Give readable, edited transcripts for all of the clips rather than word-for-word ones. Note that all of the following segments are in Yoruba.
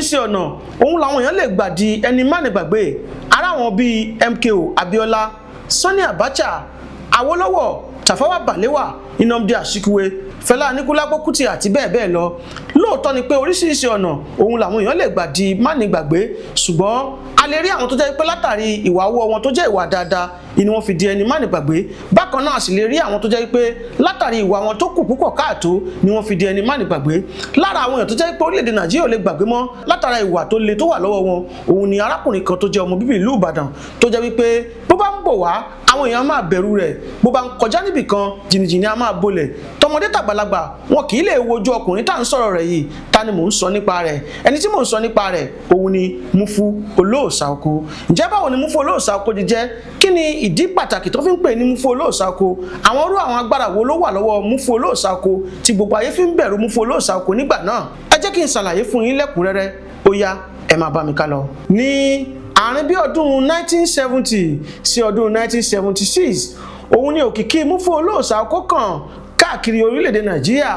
Oríṣiríṣi ọ̀nà òun làwọn èèyàn lè gbà di ẹni mánigbàgbé. Ara wọn bíi MKO Abiola, Sani Abacha, Awólọ́wọ̀, Tafawa Balewa, Nnamdi Azikiwe, Fẹlá Aníkúlápó Kútì àti bẹ́ẹ̀ bẹ́ẹ̀ lọ. Lóòótọ́ ni pé oríṣiríṣi ọ̀nà òun làwọn èèyàn lè gbà di mánigbàgbé, ṣùgbọ́n a lè rí àwọn tó jẹ́ pé látàrí ìwà ọwọ́ wọn tó jẹ́ ìwà dáadáa ni wọ́n fi di ẹni mánigbàgbé. Bákan náà sì lè rí àwọn tó jẹ́ pé látàrí ìwà wọn tó kù púpọ̀ káàtó ni wọ́n fi di ẹni mánigbàgbé. Lára àwọn èèyàn tó jẹ́ pé orílẹ̀-èdè Nàìjíríà ò lè gbàgbé mọ́ látara ìwà tó le tó wà lọ́wọ́ wọn, òun ni arákùnrin kan tó jẹ́ ọmọ bíbí ìlú Ìbàdàn, tó jẹ́ wípé bó bá ń bọ̀ wá, àwọn èèyàn máa bẹ̀rù rẹ̀. Bó bá ń kọjá níbì kan, jìnnìjìnnì á máa bolẹ̀, tọmọdé tàgbàlagbà wọn kì í lè wojú ọkùnrin tá à ń sọ̀rọ̀ rẹ̀ yìí. Ta ni mò ń sọ nípa rẹ̀? Ẹni tí mò ń sọ nípa rẹ̀, òun ni Mufu Olóòṣà Oko. Ǹjẹ́ báwo ni Mufu Olóòṣà Oko ti jẹ́? Kí ni ìdí pàtàkì tó fi ń pè ní Mufu Olóòṣà Oko? Àwọn irú àwọn agbára wo ló wà lọ́wọ́ Mufu Olóòṣà Oko tí gbogbo ayé fi ń bẹ̀rù Mufu Olóòṣà Oko nígbà náà? Ẹ jẹ́ kí n ṣàlàyé fún yín lẹ́kùnrẹ́rẹ́. Ó yá, ẹ máa bá mi ká lọ. Ní àárín bí ọdún 1970 sí ọdún 1976, òun ni òkìkí Mufu Olóòṣà Oko kàn káàkiri orílẹ̀-èdè Nàìjíríà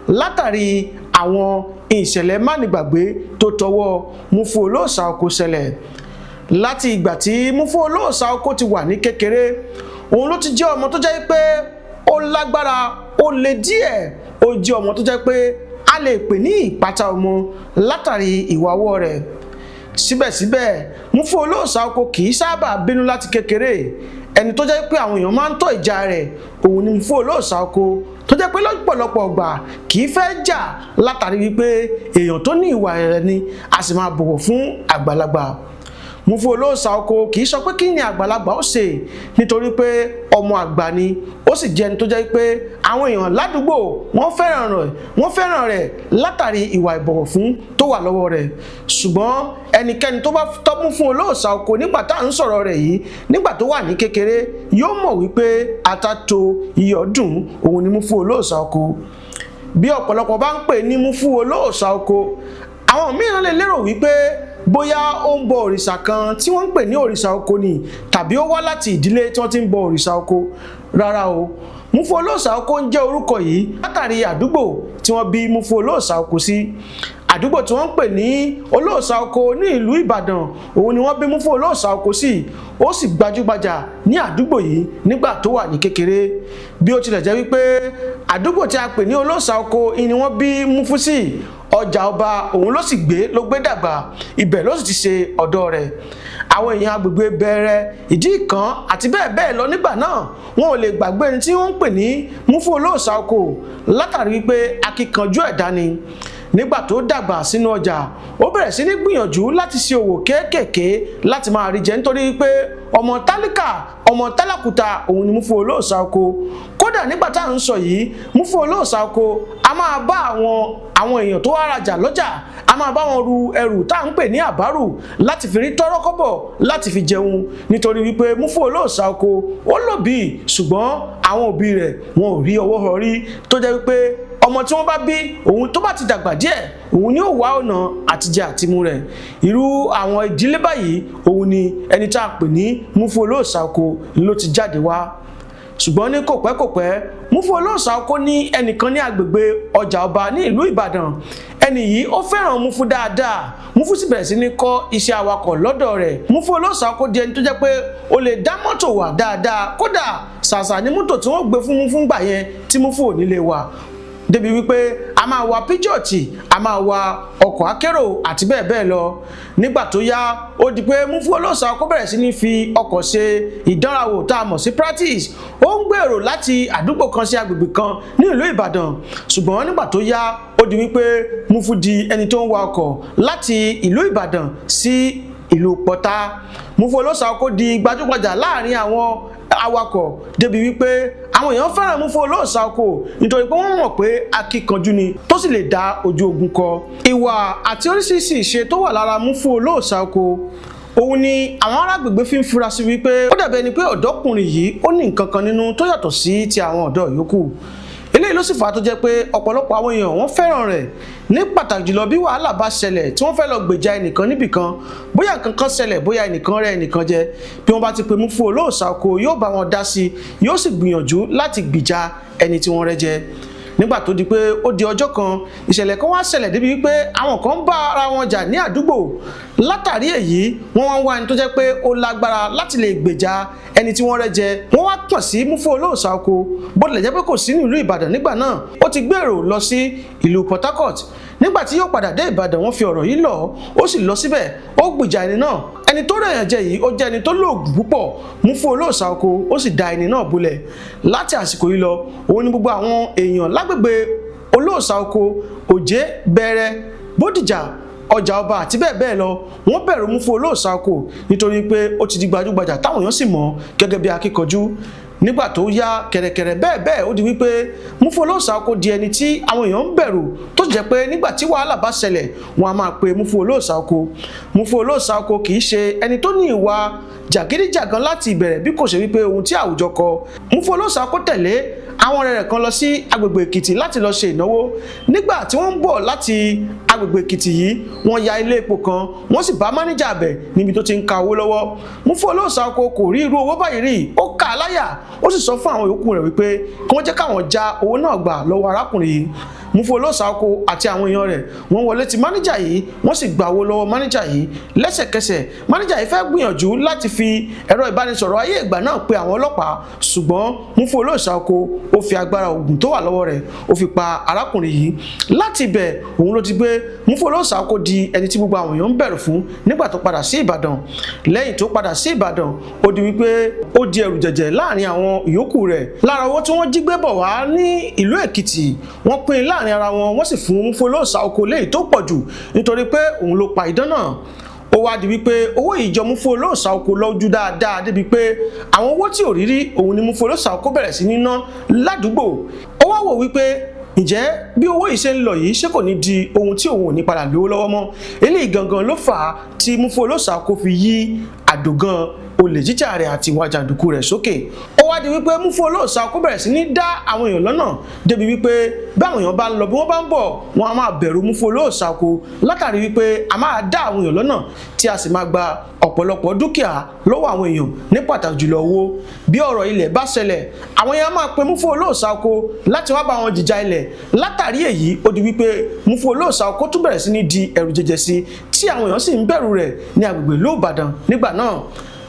látàrí àwọn ìṣẹ̀lẹ̀ mánigbàgbé tó tọwọ́ Mufu Olóòṣà Oko ṣẹlẹ̀. Láti ìgbà tí Mufu Olóòṣà Oko ti wà ní kékeré, òun ló ti jẹ́ ọmọ tó jẹ́ pé ó lágbára, ó le díẹ̀. Ó jẹ́ ọmọ tó jẹ́ pé a lè pè ní ìpátá ọmọ látàrí ìwà ọwọ́ rẹ̀. Síbẹ̀síbẹ̀, Mufu Olóòṣà Oko kì í sábà bínú láti kékeré. Ẹni tó jẹ́ pé àwọn èèyàn máa ń tọ́ ìjà rẹ̀, òun ni Mufu Olóòṣà Oko, tó jẹ́ pé lọ́pọ̀lọpọ̀ ọgbà kì í fẹ́ jà látàrí wípé èèyàn tó ní ìwà rẹ̀ ni, a sì máa bọ̀wọ̀ fún àgbàlagbà. Mufu Olóòṣà Oko kì í sọ pé kí ni àgbàlagbà ó ṣe, nítorí pé ọmọ àgbà ni. Ó sì jẹ́ ẹni tó jẹ́ pé àwọn èèyàn ládùúgbò wọ́n fẹ́ràn rẹ̀, wọ́n fẹ́ràn rẹ̀ látàrí ìwà ìbọ̀wọ̀ fún tó wà lọ́wọ́ rẹ̀. Ṣùgbọ́n ẹnikẹ́ni tó bá tọ́ Mufu Olóòṣà Oko nígbà tá à ń sọ̀rọ̀ rẹ̀ yìí, nígbà tó wà ní kékeré, yóò mọ̀ wípé ata tó iyọ̀ dùn òun ni Mufu Olóòṣà Oko. Bí ọ̀pọ̀lọpọ̀ bá ń pè ní Mufu Olóòṣà Oko, àwọn mìíràn lè lérò wípé bóyá ó ń bọ òrìṣà kan tí wọ́n ń pè ní òrìṣà oko ni, tàbí ó wá láti ìdílé tí wọ́n ti ń bọ òrìṣà oko. Rárá o, Mufu Olóòṣà Oko ń jẹ́ orúkọ yìí látàrí àdúgbò tí wọ́n bí Mufu Olóòṣà Oko sí. Àdúgbò tí wọ́n ń pè ní Olóòṣà Oko ní ìlú Ìbàdàn, òun ni wọ́n bí Mufu Olóòṣà Oko sí. Ó sì gbajúgbajà ní àdúgbò yìí nígbà tó wà ní kékeré. Bí ó tilẹ̀ jẹ́ wípé àdúgbò tí a pè ní Olóòṣà Oko ni wọ́n bí Mufu sí, ọjà ọba òun ló sì gbé, ló gbé dàgbà, ibẹ̀ ló sì ti ṣe ọ̀dọ́ rẹ̀. Àwọn èèyàn agbègbè Bẹ̀rẹ̀, Ìdí Ìkan àti bẹ́ẹ̀ bẹ́ẹ̀ lọ nígbà náà, wọn ò lè gbàgbé ẹni tí wọ́n ń pè ní Mufu Olóòṣà Oko látàrí wípé akíkanjú ẹ̀dá ni. Nígbà tó dàgbà sínú ọjà, ó bẹ̀rẹ̀ sí ní gbìyànjú láti ṣe òwò kéékèèké láti máa rí jẹ, nítorí pé ọmọ tálíkà, ọmọ tálákùúta òun ni Mufu Olóòṣà Oko. Kódà nígbà tá à ń sọ yìí, Mufu Olóòṣà Oko a máa bá àwọn èèyàn tó wá rajà lọ́jà, a máa bá wọn ru ẹrù tá à ń pè ní àbárù láti fi rí tọ́rọ́ kọ́bọ̀ láti fi jẹun, nítorí wípé Mufu Olóòṣà Oko ó lòbí, ṣùgbọ́n àwọn òbí rẹ̀ wọn ò rí ọwọ́ họrí, tó jẹ́ wípé ọmọ tí wọ́n bá bí, òun tó bá ti dàgbà díẹ̀, òun ni ó wá ọ̀nà àtijẹ àtimu rẹ̀. Irú àwọn ìdílé báyìí, òun ni ẹni tá a pè ní Mufu Olóòṣà Oko ló ti jáde wá. Ṣùgbọ́n ní kò pẹ́ kò pẹ́, Mufu Olóòṣà Oko ní ẹnìkan ní agbègbè ọjà ọba ní ìlú Ìbàdàn. Ẹni yìí, ó fẹ́ràn Mufu dáadáa. Mufu sì bẹ̀rẹ̀ sí ní kọ́ iṣẹ́ awakọ̀ lọ́dọ̀ rẹ̀. Mufu Olóòṣà Oko di ẹni tó jẹ́ pé ó lè dá mọ́tò wà dáadáa. Kódà, ṣàṣà ní mọ́tò tí wọ́n gbé fún Mufu gbà yẹn tí Mufu ò ní lè wà, débi wípé a máa wa Peugeot, a máa wa ọkọ̀ akérò àti bẹ́ẹ̀ bẹ́ẹ̀ lọ. Nígbà tó yá, ó di pé Mufu Olóòṣà Oko bẹ̀rẹ̀ sí ní fi ọkọ̀ ṣe ìdánrawò tá a mọ̀ sí practice. Ó ń gbèrò láti àdúgbò kan sí agbègbè kan ní ìlú Ìbàdàn. Ṣùgbọ́n nígbà tó yá, ó di wípé Mufu di ẹni tó ń wa ọkọ̀ láti ìlú Ìbàdàn sí ìlú Pọ́tà. Mufu Olóòṣà Oko di gbajúgbajà láàrin àwọn awakọ̀, débi wípé àwọn èèyàn fẹ́ràn Mufu Olóòṣà Oko, nítorí pé wọ́n mọ̀ pé akíkanjú ni tó sì lè dá ojú ogun kọ. Ìwà àti oríṣiríṣi ìṣe tó wà lára Mufu Olóòṣà Oko, òun ni àwọn arágbègbè fi ń fura sí wípé ó dàbí ẹni pé ọ̀dọ́kùnrin yìí, ó ní nǹkan kan nínú tó yàtọ̀ sí ti àwọn ọ̀dọ́ yòókù. Eléyìí ló sì fà á tó jẹ́ pé ọ̀pọ̀lọpọ̀ àwọn èèyàn, wọ́n fẹ́ràn rẹ̀, ní pàtàkì jùlọ bí wàhálà bá ṣẹlẹ̀ tí wọ́n fẹ́ lọ gbèjà ẹnìkan níbìkan, bóyá nǹkan kan ṣẹlẹ̀, bóyá ẹnìkan rẹ́ ẹnìkan jẹ, bí wọ́n bá ti pe Mufu Olóòṣà Oko, yóò bá wọn dá sí, yóò sì gbìyànjú láti gbìjà ẹni tí wọ́n rẹ́ jẹ. Nígbà tó di pé ó di ọjọ́ kan, ìṣẹ̀lẹ̀ kan wá ṣẹlẹ̀ débi wípé àwọn kan bá ara wọn jà ní àdúgbò. Látàrí èyí, wọ́n wá ń wá ẹni tó jẹ́ pé ó lágbára láti lè gbèjà ẹni tí wọ́n rẹ́ jẹ. Wọ́n wá kàn sí Múfú Olóòṣà Oko. Bó tilẹ̀ jẹ́ pé kò sí ní ìlú Ìbàdàn nígbà náà, ó ti gbèrò lọ sí ìlú Port Harcourt. Nígbà tí yóò padà dé Ìbàdàn, wọ́n fi ọ̀rọ̀ yìí lọ̀, ó sì lọ síbẹ̀, ó gbìjà ẹni náà. Ẹni tó rẹ̀yàn jẹ yìí, ó jẹ́ ẹni tó lóògùn púpọ̀. Múfú Olóòṣà Oko ó sì da ẹni náà bolẹ̀. Láti àsìkò yìí lọ, òun ni gbogbo àwọn èèyàn lágbègbè Olóòṣà Oko, Òjé, Bẹ̀rẹ̀, Bódìjà, Ọjà Ọba àti bẹ́ẹ̀ bẹ́ẹ̀ lọ, wọ́n bẹ̀rù Múfú Olóòṣà Oko nítorí pé ó ti di gbajúgbajà táwọn èèyàn sì mọ̀ gẹ́gẹ́ bí akíkanjú. Nígbà tó yá kẹ̀rẹ̀kẹ̀rẹ̀ bẹ́ẹ̀ bẹ́ẹ̀, ó di wípé Múfú Olóòṣà Oko di ẹni tí àwọn èèyàn ń bẹ̀rù, tó jẹ́ pé nígbà tí wàhálà bá ṣẹlẹ̀, wọn a máa pe Múfú Olóòṣà Oko. Múfú Olóòṣà Oko kì í ṣe ẹni tó ní ìwà jàgídíjàgan láti ìbẹ̀rẹ̀, bí kò ṣe wípé ohun tí àwùjọ kọ. Múfú Olóòṣà Oko tẹ̀lé àwọn ọ̀rẹ́ rẹ̀ kan lọ sí agbègbè Èkìtì láti lọ ṣe ìnáwó. Nígbà tí wọ́n ń bọ̀ láti agbègbè Èkìtì yìí, wọ́n ya ilé epo kan, wọ́n sì bá mánéjà bẹ̀ níbi tó ti ń ka owó lọ́wọ́. Múfú Olóòṣà Oko kò rí irú owó báyìí rí, ó kà á láyà, ó sì sọ fún àwọn yòókù rẹ̀ wípé kí wọ́n jẹ́ káwọn já owó náà gbà lọ́wọ́ arákùnrin yìí. Múfú Olóòṣà Oko àti àwọn èèyàn rẹ̀, wọ́n wọlé ti mánéjà yìí, wọ́n sì gba owó lọ́wọ́ mánéjà yìí. Lẹ́sẹ̀kẹsẹ̀, mánéjà yìí fẹ́ gbìyànjú láti fi ẹ̀rọ ìbánisọ̀rọ̀ ayé ìgbà náà pe àwọn ọlọ́pàá, ṣùgbọ́n Múfú Olóòṣà Oko ó fi agbára oògùn tó wà lọ́wọ́ rẹ̀, ó fi pa arákùnrin yìí. Láti ibẹ̀ òun ló ti gbé Múfú Olóòṣà Oko di ẹni tí gbogbo àwọn èèyàn ń bẹ̀rù fún nígbà tó padà sí Ìbàdàn. Lẹ́yìn tó padà sí Ìbàdàn, ó di wípé ó di ẹrù jẹ̀jẹ̀ láàrin àwọn ìyókù rẹ̀. Lára owó tí wọ́n jí gbé bọ̀ wá ní ìlú Èkìtì, wọ́n pín láàrin ara wọn, wọ́n sì fún Múfú Olóòṣà Oko léyìí tó pọ̀ jù nítorí pé òun ló pa idán náà. Ó wá di wípé owó yìí jọ Múfú Olóòṣà Oko lójú dáadáa, débi pé àwọn owó tí ò rí rí òun ni Múfú Olóòṣà Oko bẹ̀rẹ̀ sí ní ná ládùúgbò. Ó wá wò wípé, ǹjẹ́ bí owó yìí ṣe ń lọ yìí, ṣé kò ní di ohun tí òun ò ní padà lówó lọ́wọ́ mọ́? Eléyìí gangan ló fà á tí Múfú Olóòṣà Oko fi yí àdògán olè jíjà rẹ̀ àti ìwà jàǹdùkú rẹ̀ sókè. Ó wá di wípé Múfú Olóòṣà Oko bẹ̀rẹ̀ sí ní dá àwọn èèyàn lọ́nà, débi wípé bí àwọn èèyàn bá ń lọ, bí wọ́n bá ń bọ̀, wọ́n á máa bẹ̀rù Múfú Olóòṣà Oko látàrí wípé a máa dá àwọn èèyàn lọ́nà tí a sì máa gba ọ̀pọ̀lọpọ̀ dúkìá lọ́wọ́ àwọn èèyàn, ní pàtàkì jùlọ owó. Bí ọ̀rọ̀ ilẹ̀ bá ṣẹlẹ̀, àwọn èèyàn máa pe Múfú Olóòṣà Oko láti wá bá wọn jìjà ilẹ̀. Látàrí èyí, ó di wípé Múfú Olóòṣà Oko tún bẹ̀rẹ̀ sí ní di ẹ̀rù jẹjẹ sí, tí àwọn èèyàn sì ń bẹ̀rù rẹ̀ ní agbègbè ìlú Ìbàdàn nígbà náà.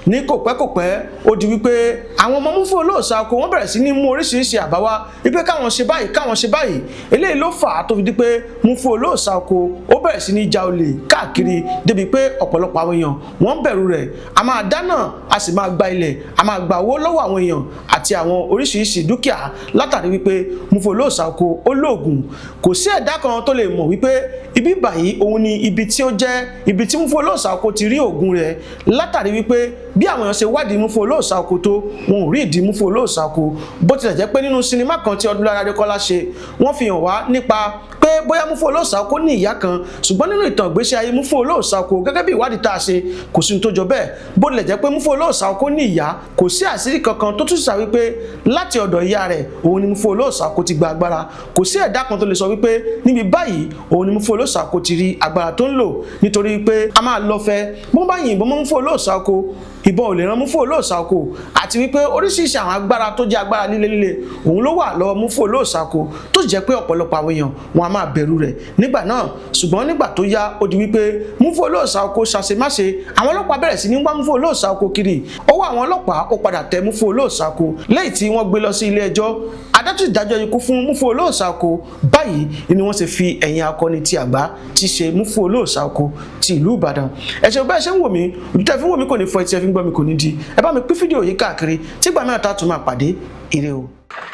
Ní kò pẹ́ kò pẹ́, ó di wípé àwọn ọmọ Múfú Olóòṣà Oko, wọ́n bẹ̀rẹ̀ sí ní mú oríṣiríṣi àbá wá wípé káwọn ṣe báyìí, káwọn ṣe báyìí. Eléyìí ló fà á tó fi di pé Múfú Olóòṣà Oko ó bẹ̀rẹ̀ sí ní ja olè káàkiri, débi pé ọ̀pọ̀lọpọ̀ àwọn èèyàn wọ́n bẹ̀rù rẹ̀. A máa dáná, a sì máa gba ilẹ̀, a máa gba owó lọ́wọ́ àwọn èèyàn àti àwọn oríṣiríṣi dúkìá látàrí wípé Múfú Olóòṣà Oko ó lóògùn. Kò sí ẹ̀dá kan tó lè mọ̀ wípé ibi báyìí òun ni ibi tí ó jẹ́ ibi tí Múfú Olóòṣà Oko ti rí òògùn rẹ̀, látàrí wípé bí àwọn èèyàn ṣe wádìí Múfú Olóòṣà Oko tó, wọn ò rí ìdí Múfú Olóòṣà Oko. Bó tilẹ̀ jẹ́ pé nínú sinimá kan tí Ọdúnládé Adékọ́lá ṣe, wọ́n fi hàn wá nípa pé bóyá Múfú Olóòṣà Oko ní ìyá kan, ṣùgbọ́n nínú ìtàn ìgbésí ayé Múfú Olóòṣà Oko, gẹ́gẹ́ bí ìwádìí tá a ṣe, kò sí ohun tó jọ bẹ́ẹ̀. Bó tilẹ̀ jẹ́ pé Múfú Olóòṣà Oko ní ìyá, kò sí àṣírí kankan tó tún sà wípé láti ọ̀dọ̀ ìyá rẹ̀ òun ni Múfú Olóòṣà Oko ti gba agbára. Kò sí ẹ̀dá kan tó lè sọ wípé níbi báyìí òun ni Múfú Olóòṣà Oko ti rí agbára tó ń lò, nítorí pé a máa lọ fẹ́ bó bá yìnbọn mọ́ Múfú Olóòṣà Oko, ìbọn ò lè ràn Múfú Olóòṣà Oko, àti wípé oríṣiríṣi àwọn agbára tó jẹ́ agbára líle líle òun ló wà lọ́wọ́ Múfú Olóòṣà Oko, tó sì jẹ́ pé ọ̀pọ̀lọpọ̀ àwọn èèyàn wọn a máa bẹ̀rù rẹ̀ nígbà náà. Ṣùgbọ́n nígbà tó yá, ó di wípé Múfú Olóòṣà Oko ṣàṣemáṣe, àwọn ọlọ́pàá bẹ̀rẹ̀ sí ní wá Múfú Olóòṣà Oko kiri. Ọwọ́ àwọn ọlọ́pàá ó padà tẹ Múfú Olóòṣà Oko lẹ́yìn tí wọ́n gbé lọ sí ilé ẹjọ́. Adájọ́ ìdájọ́ ikú fún Múfú Olóòṣà Oko. Báyìí ni wọ́n ṣe fi ẹ̀yìn akọni ti àgbá tí ṣe Múfú Olóòṣà Oko ti ìlú Ìbàdàn. Ẹ ṣeun bẹ́ẹ̀ ṣe ń wò mí. Ojú tẹ́ fi ń wò mí kò ní fọ́, etí ẹ fi ń gbọ́ mi kò ní di. Ẹ bá mi pín fídíò yìí káàkiri. Tí gbà mẹ́ta tún máa pàdé, ire o.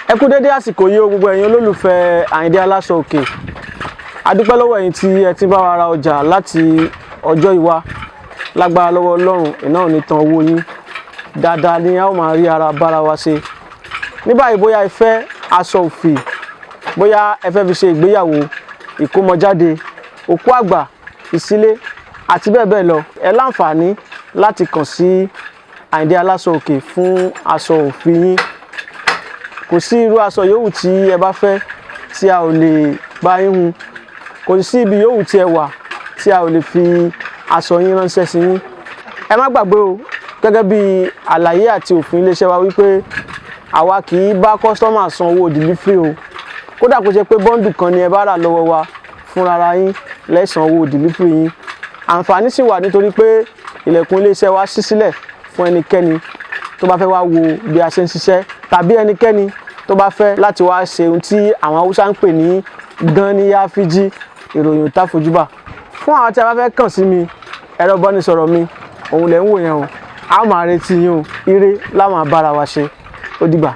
Ẹ kú dédé àsìkò yìí o, gbogbo ẹ̀yin olólùfẹ́ Àyìndé Aláṣọ Òkè. A dúpẹ́ lọ́wọ́ ẹ̀yin tí ẹ ti bá wa ra ọjà láti ọjọ́ ìwá. Lágbára lọ́wọ́ Ọlọ́run, iná ò ní tan owó yín. Dáadáa ni a ó máa rí ara bára wa ṣe. Ní báyìí, bóyá ẹ fẹ́ aṣọ òfì, bóyá ẹ fẹ́ fi ṣe ìgbéyàwó, ìkómọjáde, òkú àgbà, ìsílé àti bẹ́ẹ̀ bẹ́ẹ̀ lọ, ẹ láǹfààní láti kàn sí Àyìndé Aláṣọ Òkè fún aṣọ òfì yín. Kò sí irú aṣọ yòówù tí ẹ bá fẹ́ tí a ò lè bá yín hun. Kò sí ibi yòówù tí ẹ wà tí a ò lè fi aṣọ yín ránṣẹ́ sí yín. Ẹ má gbàgbé o, gẹ́gẹ́ bí àlàyé àti òfin iléeṣẹ́ wa wípé àwa kì í bá customer san owó delivery o. Kódà kó ṣe pé bundle kan ni ẹ bá rà lọ́wọ́ wa, fúnra yín lẹ́sàn owó delivery yín. Àǹfààní sì wà nítorí pé ilẹ̀kùn iléeṣẹ́ wa ṣí sílẹ̀ fún ẹnikẹ́ni tó bá fẹ́ wá wo bí a ṣe ń ṣiṣẹ́, tàbí ẹnikẹ́ni tó bá fẹ́ láti wá ṣe ohun tí àwọn Haúsá ń pè ní gan ní yáfíjí. Ìròyìn ò tá fojúbà. Fún àwọn tí a bá fẹ́ kàn sí mi, ẹ̀rọ ìbánisọ̀rọ̀ mi òun lẹ̀ ń wò yẹn o. A máa retí yín o. Ire láwọn abára wa ṣe. Ó dìgbà.